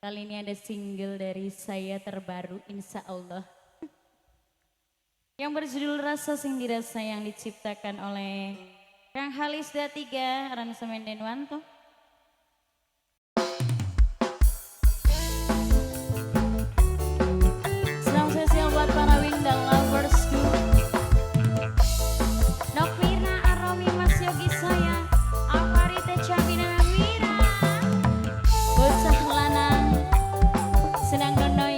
Kali ini ada single dari saya terbaru, insya Allah. Yang berjudul Rasa Sing Dirasa yang diciptakan oleh Kang Halis D3, aransemen Denwanto. Salam spesial buat para Winda loversku. Nok Mirna, Aromi, Mas Yogi saya, Alfarita Cabina Mira, bocah lanang, senang nonoi,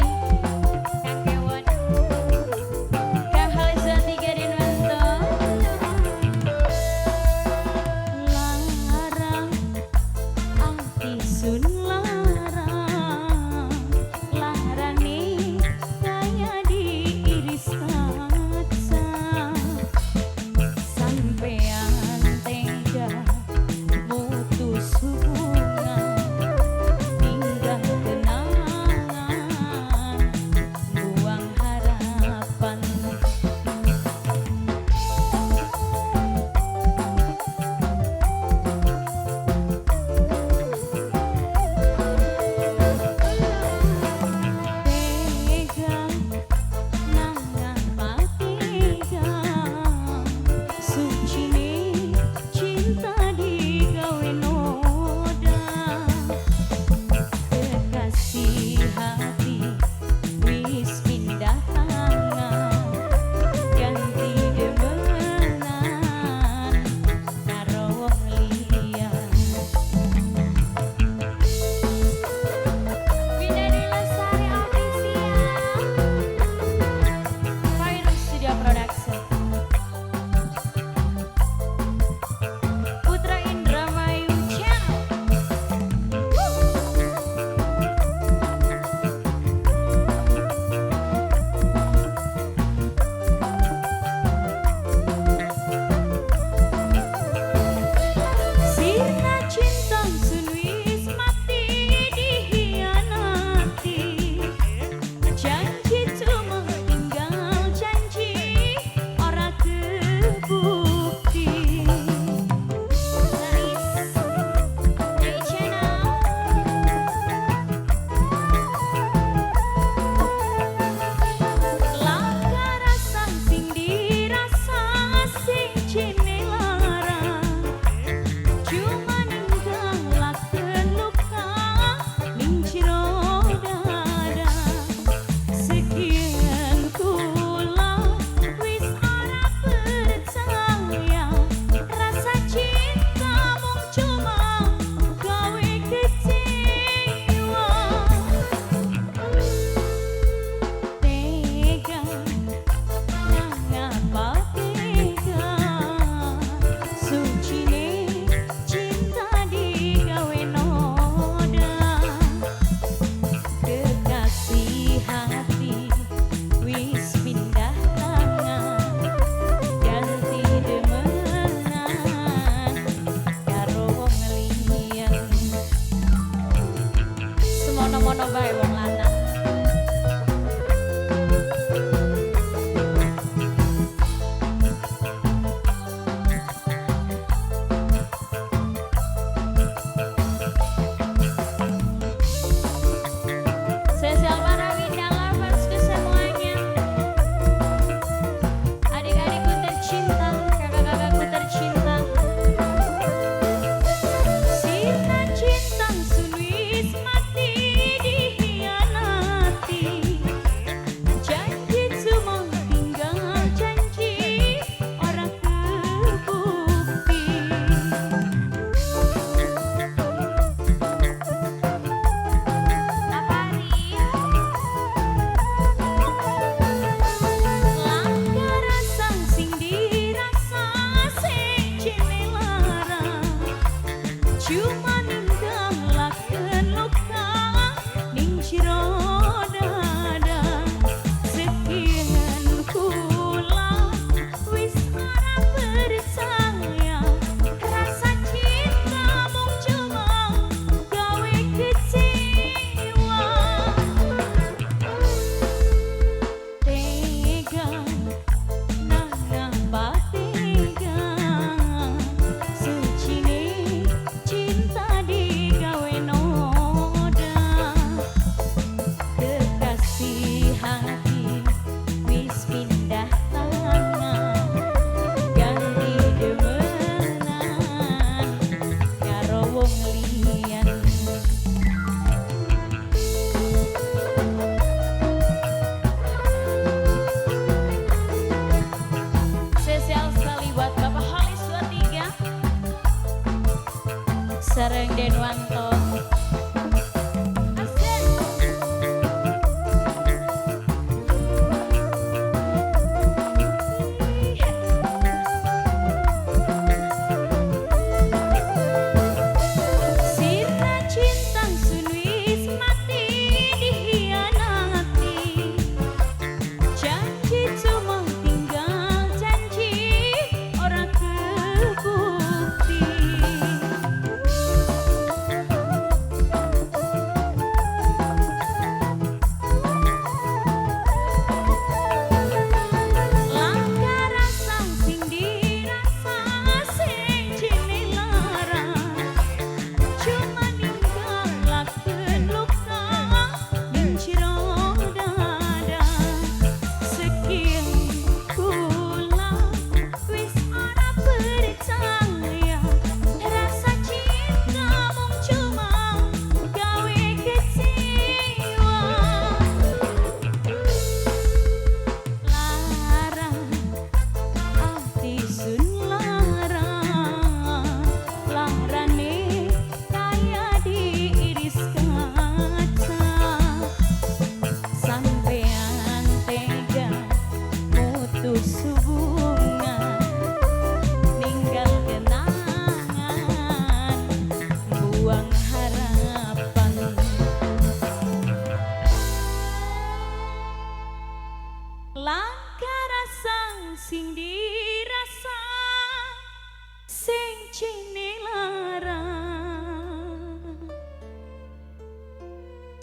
Kang Kewon, Kang Halis D3 Denwanto. Larang, ati sun larang, larane kaya diiris kaca. Sampean tega mutus hubungan, tinggal kenangan, buang harapan. Tega nangapa tega, sucine cinta digawe noda. Kekasih hati wis pindah tangan, ganti demenan karo wong liya. Winda Lestari Official, Virus Studio Production, Putra Indramayu Channel. Sirna cinta sun wis mati dihianati, janji cuma tinggal janji ora kebukti. Nice, Hey Channel. Langka rasa sing dirasa sing cine larang, cuma ninggalaken luka ning jero dada. Sekian kula wis ora percaya, rasa cinta mung cuma gawe kecewa. Tega nangapa tega, sucine cinta digawe noda. Kekasih hati wis pindah tangan, ganti demenan karo wong liya. Semono-mono bae wong lanang. Spesial para Winda loversku semuanya, adik-adikku tercinta, kakak-kakakku tercinta. Sirna cinta sun wis mati dihianati,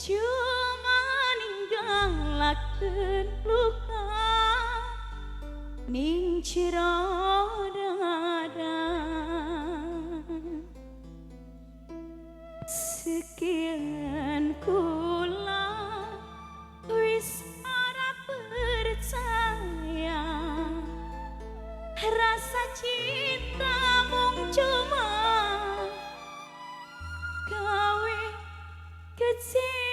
Cuma ninggalaken luka ning jero dada. Sekian kula wis ora percaya, rasa cinta mung cuma gawe kecewa.